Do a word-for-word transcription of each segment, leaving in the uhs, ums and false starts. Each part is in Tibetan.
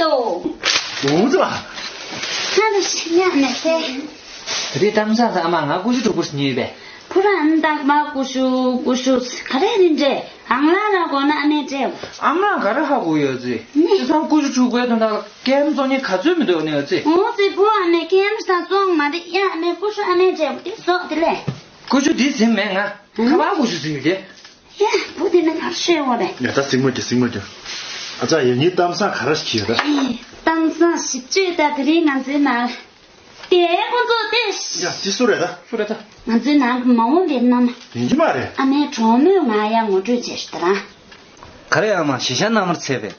ཏོ། འོང་ཙི་ལ། ཁ་ལ་ཤི་ཉག་ནས་ཟེ། དེ་རིང་གཏམ་བཟང་ཟ་མ་ང་ཀུ་ཤུ་དྲུག་པོ་ཉོས་པས། ཕུ་ར་ཨན་ཏག་མ་ཀུ་ཤུ་ཀུ་ཤུ་ག་རེ་རིན་འདྲེ། ཨང་ལ་ལ་གོ་ན་ཨ་མས་སྤྲད། ཨམ་ལ་ག་རེ་ཧ་གོ་ཡོད་ཙི། ནི་ཅི་ཚང་ཀུ་ཤུ་དྲུག་པའི་དོན་དག་ལ་ཀེམ་བཙོང་ཉེ་ག་ཚོད་མི་འདུག་ནས་ཡོད་ཙི། འོ་ཙི་ཕུ་ཨ་མས་ཀེམ་ས་བཙོང་མ་རེད་ཡ། ཨ་མས་ཀུ་ཤུ་ཨ་མས་སྤྲད་དེ་ཟོག་དེ་ལས། ཀུ་ཤུ་དེ་ཟིན་མེད་ང་། ཁ་པར་ཀུ་ཤུ་ཟིན་ཡོད་དེ། ཡ། བུ་དེ་ནི་ངར་ཤོད་འོ་རེད། ཡ་ད་སྲིང་མོ་གྱི་སྲིང་མོ་གྱི། ཨ་ཙ་ཡ་ངའི་གཏམ་བཟང་ག་རེ་ཞིག་ཡོད་ད། ཨེ། གཏམ་བཟང་ཞིབ་བརྗོད་ད་དེ་རིང་ང་ཚོའི་ནང་། དེ་ཁོ་ཚོ་དེ། ཡ་ཅི་སུ་རེད་ད། སུ་རེད་ད། ང་ཚོའི་ནང་གི་མ་འོངས་པའི་མནའ་མ། ཡིན་གྱི་མ་རེད། ཨ་མའི་གྲོགས་མོས་ང་ཡ་ངོ་སྤྲོད་བྱས་ཤི་ད་རང་། ག་རེ་ཨ་མ་གཞིས་ཤང་མནའ་མར་ཚད་པས།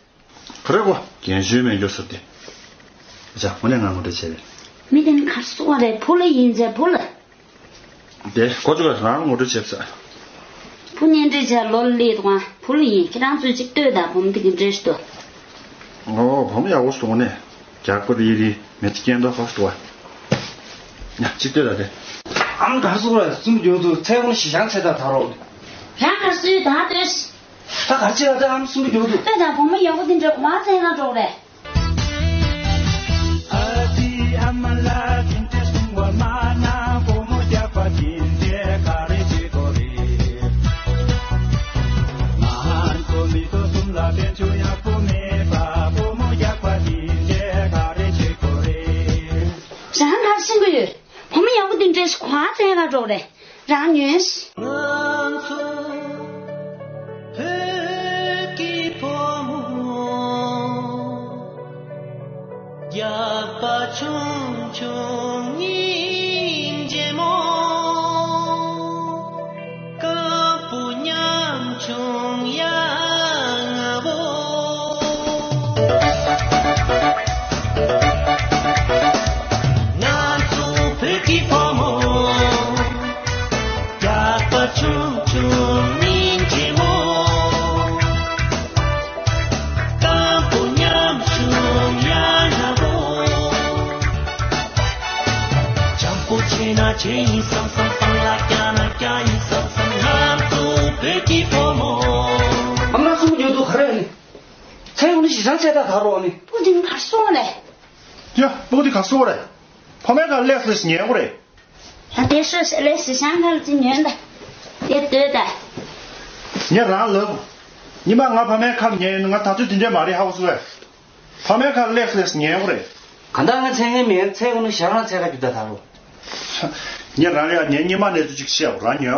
ག་རེ་གོ་རྒན་གཞོན་མེད་འགྱོ་ཟེར་ཏེ། ཨ་ཅག་དངོས་གནས་ང་ངོ་སྤྲོད་བྱས་པས། མི་དེ་ནི་གར་སོང་བ་རེད། བུ་ལ་ཡིན་ཟེར་བུ་ལ། དེ་ཁོ་ཚོས་རང་ངོ་སྤྲོད་བྱེད་ས། བུ་གཉེན་སྒྲིག་བྱས་ལོ་ལ་སླེབས་འདུག་ཨ། བུ་ལ་ཡིན། ཁྱེད་རང་ཚོས་གཅིག་ལྟོས་དང་བུ་མོ་དེ་གི་འདྲེས་ཤི་ཏོ། ཨོ་བུ་མོ་ཡག་པོ་སོང་ནས། རྒྱགས་པ་རེ་རེ་མེ་ལྕེ་སྐྱེས་མདོག་ཁ་ཤས་འདུག་ཨ། ཡ་གཅིག་ལྟོས་དང་དེ། ཨ་མ་གར་སོང་བ་རེད། སུམ་མགྱོགས་དུ་ཚལ་གོང་གཞིས་ཤང་ཚད་ལྟ་ད་རོགས། རང་གར་སོང་ད་ལྟོས། ད་གར་ཅི་ལ་ད་ཨམ་སུམ་པ་མགྱོགས་འདུག་ལྟོས་དང་བུ་མོ་ཡག་པོ་དེ་འདྲ་ང་ཚན་ང་འགྲོ་རེད། ཨ་ཙི་ཨ་མ་ལགས་དེ་འདྲ་གསུང་བ་མ་ན་བུ་མོ་རྒྱགས་པ་དེ་འདྲས་ག་རེ་བྱེད་དགོས་རེད། ང་ཚོ་མི་ཚོ་གསུམ་ལ་དཔལ་འབྱོར་ཡག་པོ་མེད་པ་བུ་མོ་རྒྱགས་པ་དེ་འདྲས་ག་རེ་བྱེད་དགོས་རེད། རང་གར་ཕྱིན་གི་ཡོད། བུ་མོ་ཡག་པོ་དེ་འདྲས་ཤིག་ང་ཚན་ང་འགྲོ་རེད། རང་ཉོན་ཤིག་ང་ཚོ་བོད་ཀྱི་ཕོ་མོ། རྒྱགས་པ་ཆུང་ཆུང་སྙིང་རྗེ་མོ། རྐང་པོ་ཉམ་ཆུང་ཡ་ང་བོ། ང་ཚོ་བོད་ཀྱི་ཕོ་མོ། རྒྱགས་པ་ཆུང་ཆུང་སྙིང་རྗེ་མོ། རྐང་པོ་ཉམ་ཆུང་ཡ་ང་བོ། འཇམ་པོ་བྱས་ན་བྱས་ཡིན་བསམ་བསམ། སྤང་ལ་བཀྱག་ན་བཀྱག་ཡིན་བསམ་བསམ། ང་ཚོ་བོད་ཀྱི་ཕོ་མོ། ཨ་མ་ལགས་སུམ་པ་མགྱོགས་འདུག་ག་རེ་ཡིན། ཚེ་ཡོང་ནི་གཞིས་ཆགས་ཚད་ལྟ་ད་རོགས་ནི། སྤུ་དེ་ནི་གར་སོང་རེད། ཡ་སྤུ་དེ་གར་སོང་རེད། ཕ་མའི་ཁར་སླེབས་སླེབས་ཉལ་གོ་རེད། ཡ་དེ་ཤོད་ཤོད་ལས་གཞིས་ཆགས་ཁར་ཅི་ཉོན་ད། དེ་སྡོད་ད། ངས་རང་ལབ། ཉི་མ་ང་ཕ་མའི་ཁར་ཉལ་ཡོང་ན་ང་ད་དུས་དེ་འདྲས་མ་རེད་ཧ་གོ་སོང་ངས། ཕ་མའི་ཁར་སླེབས་སླེབས་ཉལ་གོ་རེད། གང་ལྟར་ང་ཚད་ངན་མེད། ཚེ་ཡོང་ནི་གཞིས་ཆགས་ཚད་ལྟ་རྒྱུ་ད་ད་རོགས། ངས་རང་ཡ་ངའི་ཉི་མ་གནས་ཚུལ་ཅིག་བཤད་རང་ཉོན་ཨ།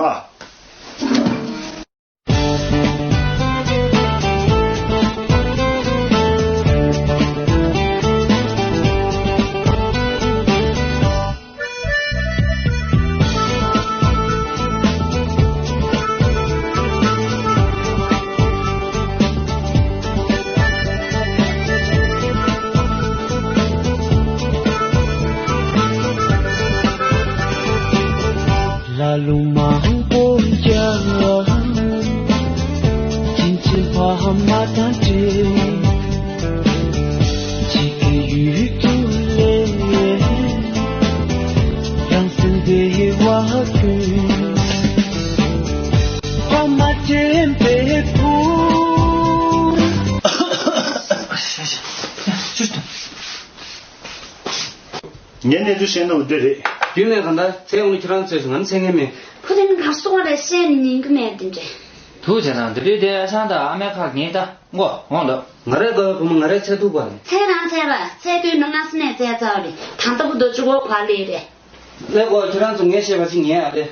ལ་ལུང་མང་པོ་རྒྱག །ཕྱིན་ཆད་ཕ་མ་དང་འབྲེལ། གཅིག་གི་ཡུལ་དུ་སླེབས། རང་སེམས་བདེ་བ་ཀུན། ཕ་མ་དྲན་པའི་བུ། ངས་གནས་ཚུལ་བཤད་ནོ་འདི་རེད། རྒྱུན་ལས་གང་ལྟར་ཚེ་ཡོང་ནི་ཁྱེད་རང་ཚོས་ང་ནི་ཚད་ངན་མེད། བུ་དེ་ནི་གར་སོང་བ་རེད། བཤད་ནི་ཉན་གི་མེད་དེ་འདྲས། ཐུགས་རྗེ་གནང་། འདི་རེད་དེ་ཨ་ཆང་དང་ཨ་མའི་ཁ་ཉན་ད་མགོ་འོང་ལབ། ང་རའི་དགའ་བའི་བུ་མོ་ང་རའི་ཚེ་ཐུག་པ་རེད། ཚེ་རང་ཚེ་ར་ཚེ་དུས་ནི་སྔ་ས་ནས་ཚེ་ཚར་རེད། ད་ལྟ་བུ་དོ་ཅུ་གོ་ག་ལེ་རེད། ལས་གོ་ཁྱེད་རང་ཚོ་ངས་བཤད་པ་ཅིག་ཉན་ཨ་རེད།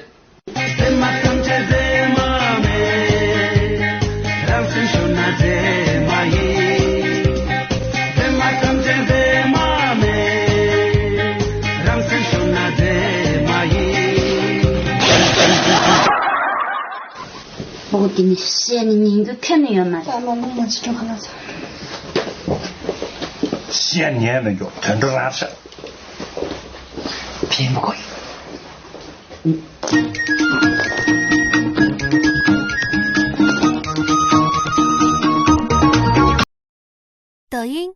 ཨོ་དེ་ནི་བཤད་ནི་ཉན་རྒྱུ་ཁྱོན་ནས་ཡོད་མ་རེད། ཨ་མ་མོ་མ་ཅི་སྤྲོ་ཁ་ལ་ཚ། བཤད་ཉན་མི་འགྱོ་དོན་འགྲོ་རང་ཤ། ཕིན་མ་གོ་ཡིན། 抖音。